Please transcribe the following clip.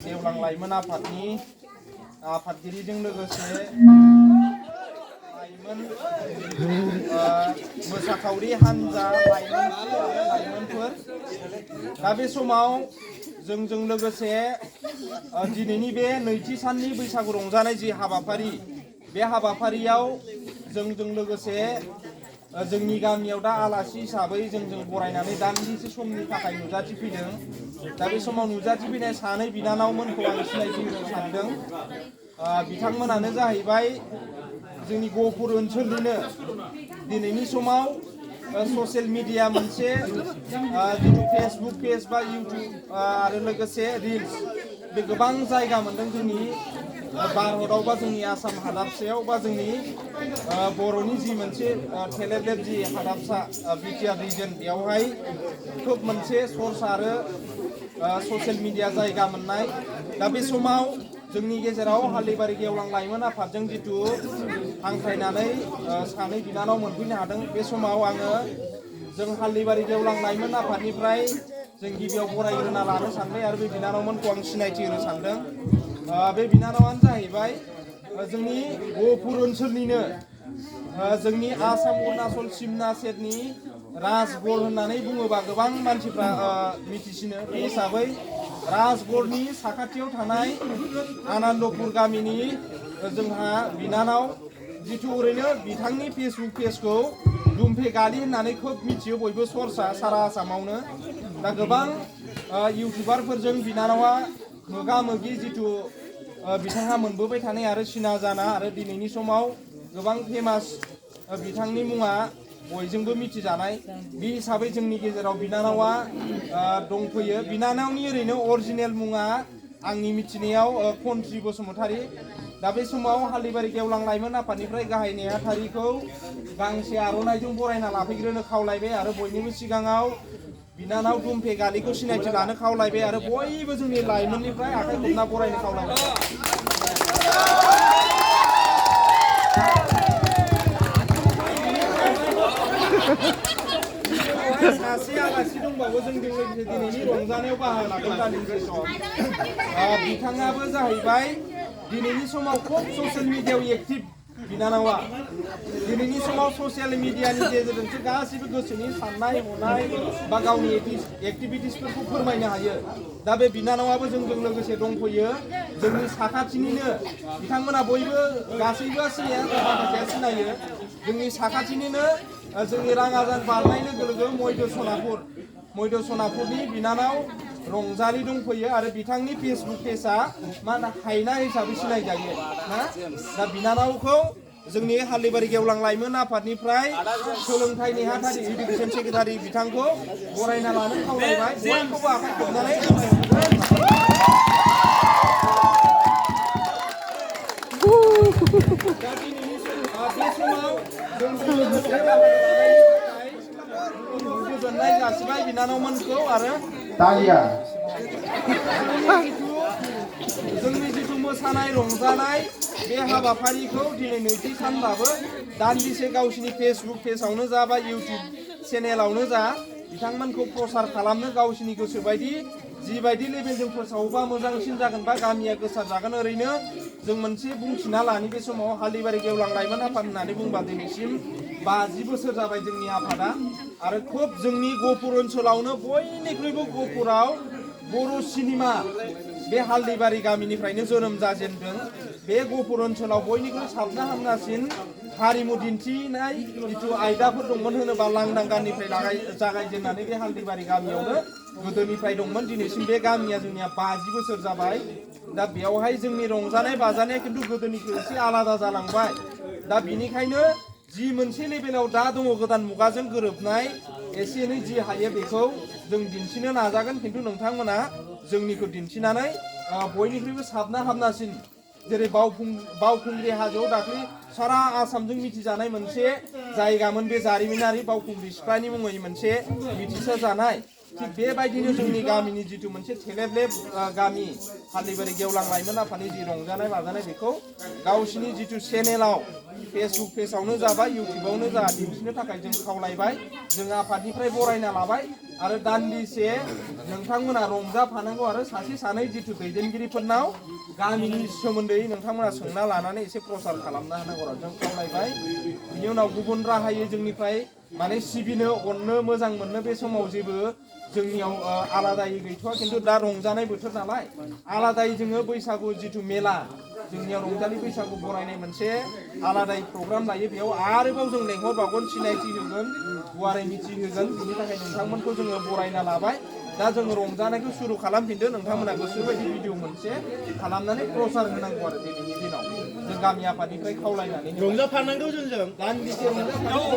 गेवलां लाइमोन आफादनि आफादगिरिजों लोगोसे लाइमोन मोसाखावरि हान्जा लाइमोनफोर दा बे समाव जोंजों लोगोसे दिनैनि बे नैथि साननि बैसागु रंजानाय जि हाबाफारि बे हाबाफारियाव जोंजों लोगोसे जोंनि गामियाव दा आलासि हिसाबै जोंजों बरायनानै दान्दिसे समनि थाखाय नुजाथिफैदों। दा बे समाव नुजाथिफैनाय सानै बिनानावमोनखौ आं सिनायथि होनो सानदों। बिथांमोनानो जाहैबाय जोंनि गहपुर ओनसोलनिनो दिनैनि समाव ससियेल मिडिया मोनसे जितु फेसबुक पेज बा इउटुब आरो लोगोसे रिल्स बे गोबां जायगा मोनदों जोंनि भारतआव बा जोंनि आसाम हादाबसायाव बा जोंनि बर'नि जि मोनसे थेलेबलेब जि हादाबसा बिटिआर रिजन बेयावहाय खोब मोनसे सर्स आरो ससियेल मिडिया जायगा मोननाय। दा बे समाव जोंनि गेजेराव हाल्दिबारि गेवलां लाइमोन आफादजों जितु हांख्रायनानै सानै बिनानाव मोनफैनो हादों। बे समाव आङो जों हाल्दिबारि गेवलां लाइमोन आफादनिफ्राय जों गिबियाव बरायग्रोना लानो सानबाय आरो बे बिनानावमोनखौ आं सिनायथि होनो सानदों। बे बिनानावानो जाहैबाय जोंनि गहपुर ओनसोलनिनो जोंनि आसाम अरुणाचल सिमना सेरनि राजगढ़ होननानै बुङोबा गोबां मानसिफ्रा मिथिसिनो। बे हिसाबै राजगढ़नि साखाथियाव थानाय आनन्दपुर गामिनि जोंहा बिनानाव जितु ओरैनो बिथांनि फेसबुक पेजखौ दुम्पे गालि होननानै खोब मिथियो बयबो सर्सा सारा आसामावनो। दा गोबां इउटुबारफोरजों बिनानावा मोगा मोगि जितु बिथाङा मोनबोबाय थानाय आरो सिना जाना आरो दिनैनि समाव गोबां फेमास बिथांनि मुङा बयजोंबो मिथिजानाय। बे हिसाबै जोंनि गेजेराव बिनानावा दंफैयो। बिनानावनि ओरैनो अरिजिनेल मुङा आंनि मिथिनायाव खन्थ्रि बसुमतारी। दा बे समाव हाल्दिबारि गेवलां लाइमोन आफादनिफ्राय गाहाय नेहाथारिखौ गांसे आर'नाइजों बरायना लाफैग्रोनो खावलायबाय आरो बयनिबो सिगाङाव बिनानाव दुम्पे गालिखौ सिनायथि लानो खावलायबाय आरो बयबो जोंनि लाइमोननिफ्राय आखाइ खबना बरायनो खावलायबाय। सासे आलासि दंबावो जोंजों लोगोसे दिनैनि रंजानायाव बाहागो लागोन दान्दिसे सम। बिथाङाबो जाहैबाय दिनैनि समाव खोब ससियेल मिडियायाव एक्टिभ बिनानावा। दिनैनि समाव ससियेल मिडियानि गेजेरजोंसो गासिबो गोसोनि साननाय हनाय बा गावनि एक्टिभिटिसफोरखौ फोरमायनो हायो। दा बे बिनानावाबो जोंजों लोगोसे दंफैयो। जोंनि साखाथिनिनो बिथांमोना बयबो गासैबो सिनाया माखासेया सिनायो। जोंनि साखाथिनिनो जोंनि राङाजान बारनाय लोगो लोगो मैद' सनापुरनि बिनानाव रंजालि दंफैयो आरो बिथांनि फेसबुक पेजआ मा होनो हायना हिसाबै सिनायजायो ना। दा बिनानावखौ जोंनि हाल्दिबारि गेवलां लाइमोन आफादनिफ्राय सोलोंथाइ नेहाथारि इडुकेसन सेक्रेटारि बिथांखौ बरायना लानो खावलायबाय। बयखौबो आखाइ खबनानै दा दिनैनि बे समाव जोंजों लोगोसे गोजोननाय जासिबाय बिनानावमोनखौ आरो जोंनि जितु मोसानाय रंजानाय बे हाबाफारिखौ दिनै नैथि सानबाबो दान्दिसे गावसिनि फेसबुक पेजआवनो जा बा इउटुब चेनेलावनो जा बिथांमोनखौ प्रसार खालामनो गावसिनि गोसोबायदि जिबायदि लेभेलजों फोसावोबा मोजांसिन जागोन बा गामिया गोसार जागोन। ओरैनो जों मोनसे बुंथिना लानि बे समाव हाल्दिबारि गेवलां लाइमोन आफाद होननानै बुंबा दिनैसिम 50 बोसोर जाबाय जोंनि आफादा आरो खोब जोंनि गहपुर ओनसोलावनो बयनिख्रुइबो गहपुराव बर' सिनेमा बे हाल्दिबारि गामिनिफ्रायनो जोनोम जाजेनदों। बे गहपुर ओनसोलाव बयनिख्रुइ साबना हामनासिन हारिमु दिन्थिनाय जितु आयदाफोर दंमोन होनोबा लांदां गाननिफ्राय जागायजेननानै बे हाल्दिबारि गामियावनो गोदोनिफ्राय दंमोन। दिनैसिम बे गामिया जोंनिया 50 बोसोर जाबाय। दा बेयावहाय जोंनि रंजानाय बाजानाया खिन्थु गोदोनिख्रुइ एसे आलादा जालांबाय। दा बिनिखायनो जि मोनसे लेभेलाव दा दङ गोदान मुगाजों गोरोबनाय एसे एनै जि हायो बेखौ जों दिन्थिनो नाजागोन। खिन्थु नोंथांमोना जोंनिखौ दिन्थिनानै बयनिख्रुइबो साबना हामनासिन जेरै बावखुंग्रि हाजोआव दाख्लै सारा आसामजों मिथिजानाय मोनसे जायगामोन बे जारिमिनारि बावखुंग्रि सिख्लानि मुङै मोनसे मिथिसार जानाय। थिग बेबायदिनो जोंनि गामिनि जितु मोनसे थेलेबलेब गामि हाल्दिबारि गेवलां लाइमोन आफादनि जि रंजानाय बाजानाय बेखौ गावसिनि जितु चेनेलाव फेसबुक पेजआवनो जा बा इउटुबावनो जा दिन्थिनो थाखाय जों खावलायबाय। जों आफादनिफ्राय बरायना लाबाय। आरो दान्दिसे नोंथांमोना रंजाफानांगौ आरो सासे सानै जिथु दैदेनगिरिफोरनाव गामिनि सोमोन्दै नोंथांमोना सोंना लानानै एसे प्रसार खालामना होनांगौ आरो जों खावलायबाय। बिनि उनाव गुबुन राहायै जोंनिफ्राय माने सिबिनो अननो मोजां मोननो बे समाव जेबो जोंनियाव आलादायै गैथ'वा खिन्थु दा रंजानाय बोथोर नालाय आलादायै जोङो बैसागु जिथु मेला जोंनियाव रंजालि बैसागु बरायनाय मोनसे आलादायै प्रग्राम लायो बेयाव आरोबाव जों लेंहरबावगोन सिनायथि होगोन गुवारै मिथिहोगोन बिनि थाखाय नोंथांमोनखौ जोङो बरायना लाबाय। दा जोङो रंजानायखौ सुरु खालामफिनदो नोंथांमोना गोसोबायदि भिडिअ मोनसे खालामनानै प्रसार होनांगौ आरो दिनैनि दिनाव जों गामि आफादनिफ्राय खावलायनानै रंजाफानांगौ जोंजों दान्दिसे रंजाफानांगौ